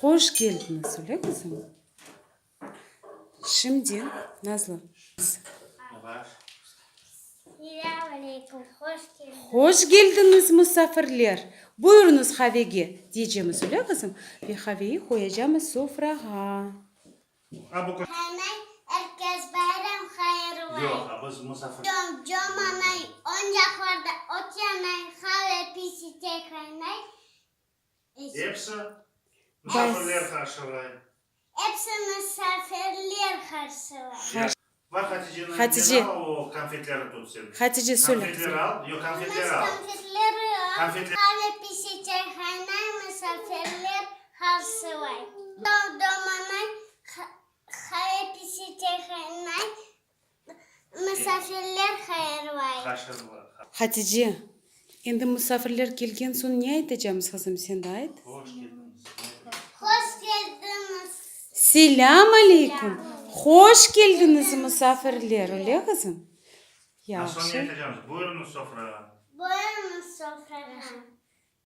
Hoş keldiñiz, öyle qızım? Şimdi, Nazlı. Selâm aleyküm, hoş keldiñiz. Hoş keldiñiz, musafirler! Buyurıñız qavege, diycemiz, öyle qızım? Ve qaveyi qoyacamız sofrağa. Qaynay, er kes bayram hayırlay. Com, com anay, oñ yaqlarda ot yanay, qave pisi, çay qaynay. Episi musafirler qarşılay. Episi musafirler qarşılay. Bar Haticeniñ Hatice. evden al o konfetlerni tut sen. Hatice, söyle Konfetleri qızım. al, yoq konfetleri al. Konfetleri al. Konfetler. Qave pişe, çay qaynay, musafirler qarşılay. Dom, dom anay, qave pişe, çay qaynay, musafirler hayırlay. Qarşılay. Hatice, endi musafirler kelgen soñ ne aytacamız, qızım, sen de ayt. Hoş keldiñiz. Hoş keldiñiz. Selâm aleyküm! Hoş keldiñiz, musafirler, öyle, qızım? A soñ ne Yahşı. aytacamız? Buyurıñız sofrağa. Buyurıñız sofrağa.